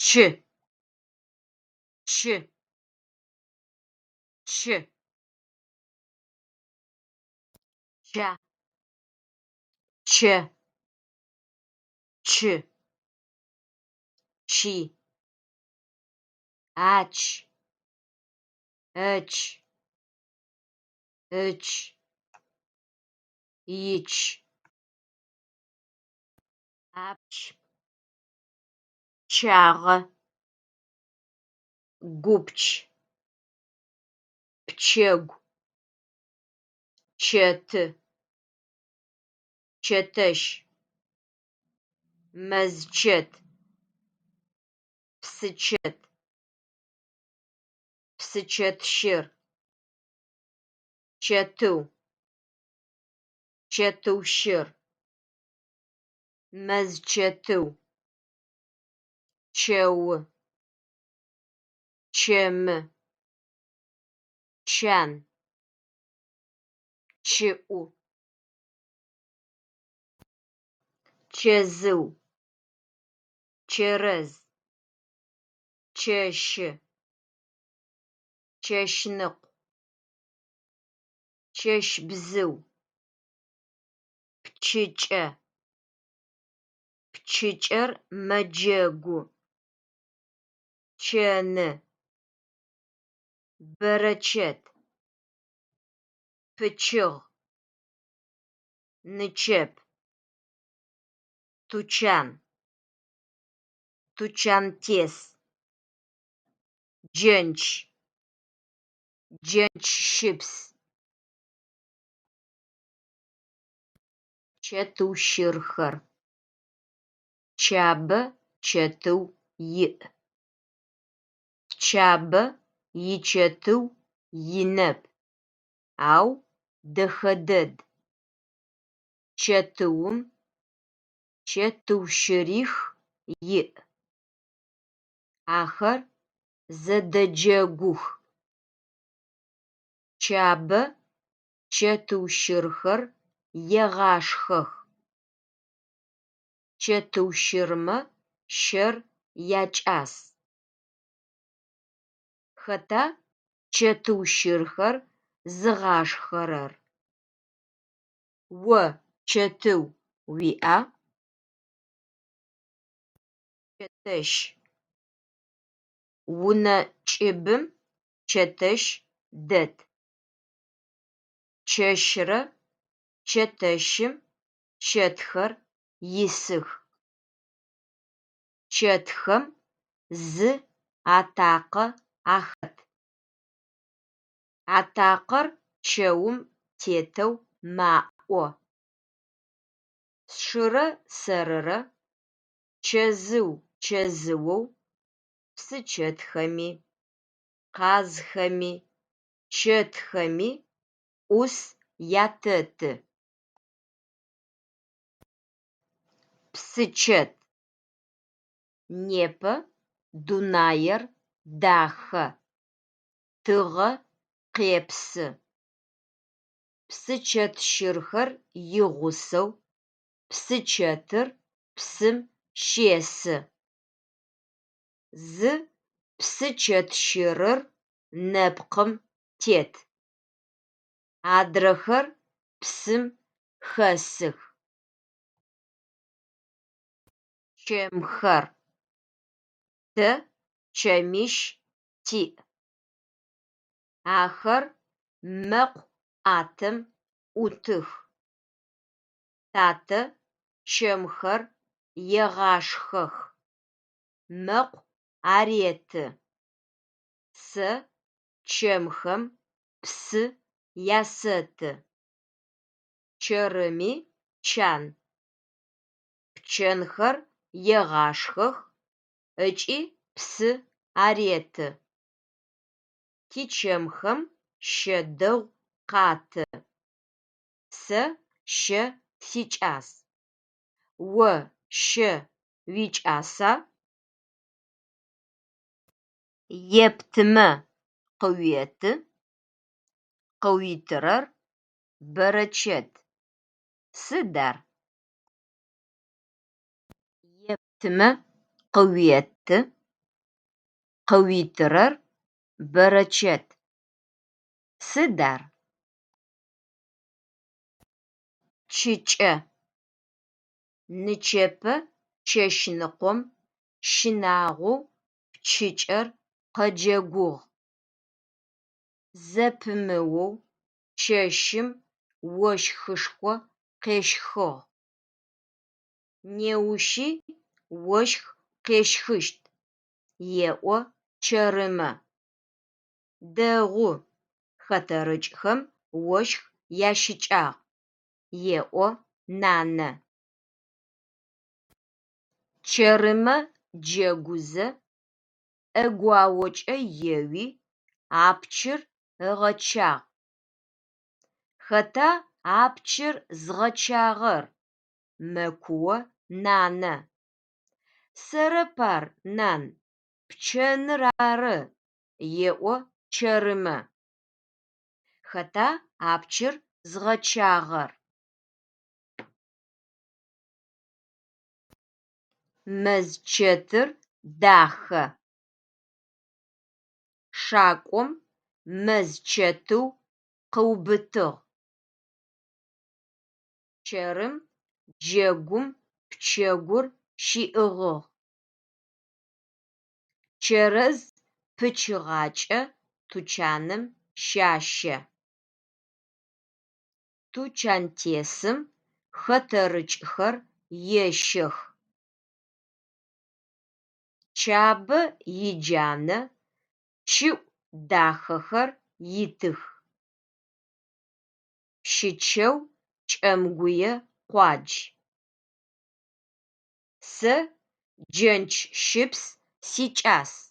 Чы, чы, чы. Ча, чэ, чы, чи. Ач, эч, ыч, ич. Апч, пчъагъэ, гупч, пчэгу, чэты, чэтэщ, мэзчэт, псычэт, псычэтщыр, чэтыу, чэтыу щыр, мэзчэтыу, чэу, чэмы, чан, чыӏу. Чэзыу, чэрэз, чэщы, чэщныкъу, чэщбзыу, пчыкӏэ, пчыкӏэр мэджэгу, чэны, бэрэчэт, пычыгъ, нычэп, тучан, тучантес, джэнч, джэнчщыпс. Чэтыу щырхэр. Чабэ чэтыу иӏ. Чабэ ичэтыу инэп, ау дэхэ дэд. Чэтыум чэтыу щырих иӏ. Ахэр зэдэджэгух. Чабэ чэтыу щырхэр егъашхэх. Чэтыу щырмэ щэр якӏас. Хэта чэтыу щырхэр зыгъашхэрэр? О чэтыу уиӏа? Чэтэщ. Унэ кӏыбым чэтэщ дэт. Чэщырэ чэтэщым чэтхэр исых. Чэтхэм зы атакъэ ахэт. Атакъэр чэум тетэу маӏо. Сшырэ сэрырэ чэзыу-чэзыоу псычэтхэми, къазхэми, чэтхэми ӏус ятэты. Псычэт. Непэ дунаир дахэ, тыгъэ къепсы. Псычэт щырхэр игъусэу псычэтыр псым щесы. Зы псычэт щырыр нэпкъым тет, адрэхэр псым хэсых. Чэмхэр. Тэ чэмищ тиӏ. Ахэр мэкъу ӏатэм ӏутых. Татэ чэмхэр егъашхэх, мэкъу ареты. Сэ чэмхэм псы ясэты. Чэрыми чан. Пчэнхэр егъашхэх ыкӏи псы ареты. Тичэмхэм щэ дэгъу къаты. Сэ щэ сикӏас. О щэ уикӏаса? Ептымэ – къыуеты, къыуитырэр бэрэчэт. Сыд ар? Ептымэ – къыуеты. Къыуитырэр бэрэчэт. Сыд ар? Пчыкӏэ. Нычэпэ чэщныкъом щынагъоу пчыкӏэр къэджэгугъ. Зэпымыоу чэщым ощхышхо къещхыгъ. Неущи ощх къещхыщт, еӏо Чэрымэ. Дэгъу, хэтэрыкӏхэм ощх ящыкӏагъ, еӏо нанэ. Чэрымэ джэгузэ, ӏэгуаокӏэ еуи, апчыр ыгъэчагъ. Хэта апчыр згъэчагъэр? Мэкуо нанэ. Сэрэп ар, нан, пчэныр ары, еӏо Чэрымэ. Хэта апчыр згъэчагъэр? Мэзчэтыр дахэ. Шакӏом мэз чэтыу къыубытыгъ. Чэрым джэгум пчэгур щиӏыгъыгъ. Чэрэз пычыгъакӏэ тучаным щащэ. Тучантесым хэтэрыкӏхэр ещэх. Чабэ иджанэ чыӏу дахэхэр итых. Пщычэу кӏэмгуе къуадж. Сэ джэнч щыпс сикӏас.